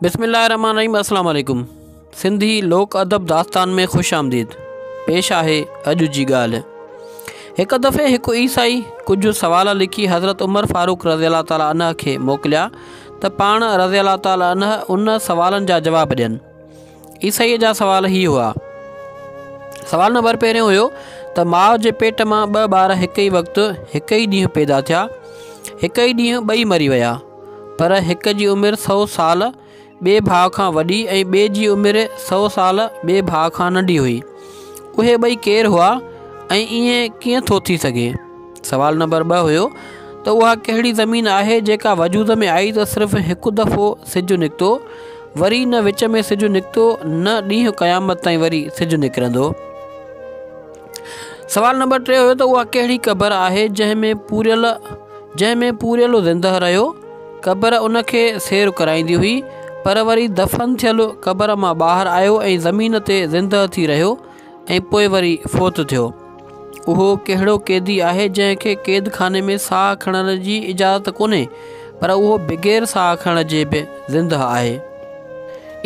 بسم الله الرحمن الرحيم السلام عليڪم سنڌي لوڪ ادب داستان ۾ خوش آمديد پيش آهي اڄ جي ڳالهه هڪ دفعي هڪ عيسائي ڪجهه سوال لکي حضرت عمر فاروق رضي الله تعالٰي عنه کي موڪليا ته پاڻ رضي الله تعالٰي عنه ان سوالن جا جواب ڏين عيسائيء جا سوال هي هئا. سوال نمبر پهريون هيو ته ماء جي پيٽ مان ٻه ٻار هڪ ئي وقت هڪ ئي ڏينهن پيدا ٿيا، هڪ ئي ڏينهن ٻئي مري ويا، پر هڪ جي عمر سئو سال ٻئي ڀاء کان وڏي ۽ ٻئي جي عمر سئو سال ٻئي ڀاء کان ننڍي هئي. اهي ٻئي ڪير هئا ۽ ائين ڪيئن ٿو ٿي سگهي؟ سوال نمبر ٻه هيو ته اها ڪهڙي زمين آهي جيڪا وجود ۾ آئي ته صرف هڪ دفعو سج نڪتو وري نه وچ ۾ سج نڪتو نه ڏينهن قيامت تائين وري سج نڪرندو. سوال نمبر ٽي هيو ته اها ڪهڙي قبر آهي جنهن ۾ پوريل جنهن ۾ پوريل زندهه رهيو قبر ان کي سير ڪرائيندي هئي پر وري دفن ٿيل قبر مان ٻاهر آيو ۽ زمين تي زندهه ٿي رهيو ۽ پوء وري فوت ٿيو. اهو ڪهڙو قيدي آهي جنهن کي قيد خاني ۾ ساهه کڻڻ جي اجازت ڪونهي پر اهو بغير ساهه کڻڻ جي به زندهه آهي.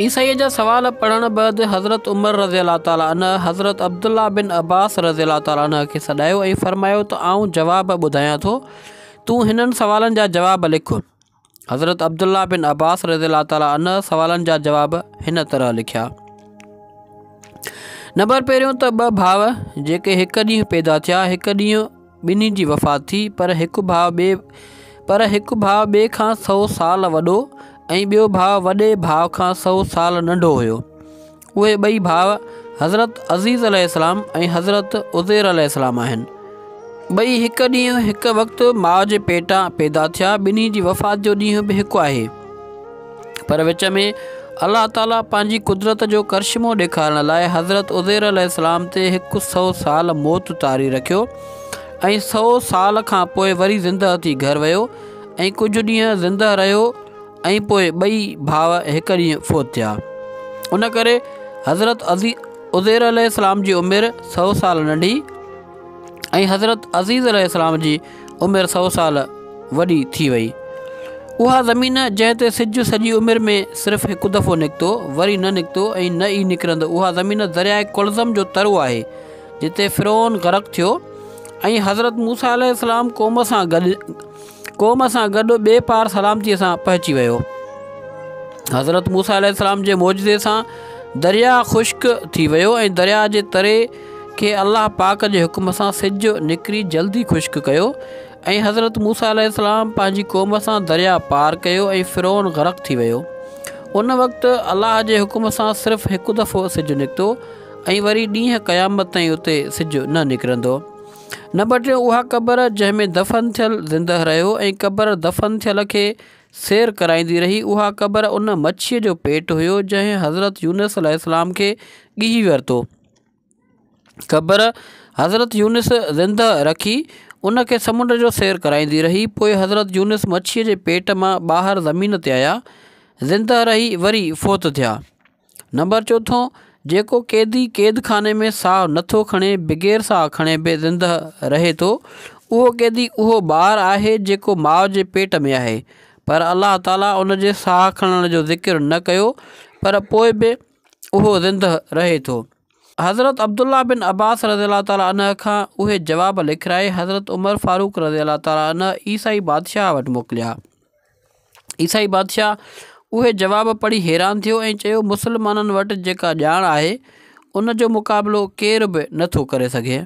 عيسائيء جا سوال پڙهڻ بعد حضرت عمر رضي الله تعالٰي عنه حضرت عبدالله بن عباس رضي الله تعالٰي عنه کي سڏايو ۽ فرمايو ته آئون جواب ٻڌايان ٿو تون هنن سوالن جا جواب لک. حضرت عبدالله بن عباس رضي الله تعالٰي عنه سوالن جا جواب هن طرح لکيا. نمبر پهريون ته ٻه ڀاء جيڪي هڪ ڏينهن پيدا ٿيا هڪ ڏينهن ٻنهي جي وفات ٿي پر هڪ ڀاء ٻئي پر هڪ ڀاء ٻئي کان سئو سال وڏو ۽ ٻيو ڀاء وڏي ڀاء کان سئو سال ننڍو هيو اهي ٻئي ڀاء حضرت عزيز عليه السلام ۽ حضرت عزير عليه السلام آهن. ٻئي هڪ ڏينهن هڪ وقت ماء جي پيٽان پيدا ٿيا، ٻنهي جي وفات جو ڏينهن به هڪ آهي. پر وچ ۾ الله تعاليٰ پنهنجي قدرت جو ڪرشمو ڏيکارڻ لاء حضرت عزير عليه السلام تي هڪ سئو سال موت طاري رکيو ۽ سئو سال کان پوء وري زندهه ٿي گهر ويو ۽ ڪجهه ڏينهن زندهه رهيو ۽ پوء ٻئي ڀاء هڪ ڏينهن فوت ٿيا. ان ڪري حضرت عزير عليه السلام جي عمر سئو سال ننڍي ۽ حضرت عزيز عليه السلام جي عمر سئو سال وڏي ٿي وئي. اها زمين جنهن تي سج سڄي عمر ۾ صرف هڪ دفعو نڪتو، وري نه نڪتو ۽ نه ئي نڪرندو اها زمين درياء قلزم جو ترو آهي، جتي فرعون غرق ٿيو ۽ حضرت موسيٰ عليه السلام قوم سان گڏ قوم سان گڏ ٻئي پار سلامتيء سان پهچي ويو. حضرت موسيٰ عليه السلام جي معجزي سان درياء خشڪ ٿي ويو ۽ درياء جي تري کي الله پاڪ جي حڪم سان سج نڪري جلدي خشڪ ڪيو ۽ حضرت موسيٰ عليه السلام پنهنجي قوم سان درياء پار ڪيو ۽ فرعون غرق ٿي ويو. ان وقت الله جي حڪم سان صرف هڪ دفعو سج نڪتو ۽ وري ڏينهن قيامت تائين اتي سج نه نڪرندو. نمبر ٽيون اها قبر جنهن ۾ دفن ٿيل زندهه رهيو ۽ قبر دفن ٿيل کي سير ڪرائيندي رهي اها قبر ان مڇيء جو پيٽ هيو جنهن حضرت يونس عليه السلام کي ڳهي ورتو. قبر حضرت يونس زندهه رکي ان کي سمنڊ جو سير ڪرائيندي رهي پوء حضرت يونس مڇيء جي پيٽ مان ٻاهر زمين تي آيا زندهه رهي وري فوت ٿيا. نمبر چوٿون، جيڪو قيدي قيد خاني ۾ ساهه نه ٿو کڻي بغير ساهه کڻي به زندهه رهي ٿو، اهو قيدي اهو ٻار آهي جيڪو ماء جي پيٽ ۾ آهي، پر الله تعاليٰ ان جي ساهه کڻڻ جو ذڪر نه ڪيو پر پوء به اهو زندهه رهي ٿو. حضرت عبدالله بن عباس رضي الله تعاليٰ عنه کان اهي جواب لکرائي حضرت عمر فاروق رضي الله تعاليٰ عنه عيسائي بادشاهه وٽ موڪليا. عيسائي بادشاهه اهي جواب پڙهي حيران ٿيو ۽ چيو مسلمانن وٽ جيڪا ڄاڻ آهي ان جو مقابلو ڪير به نه ٿو ڪري سگهي.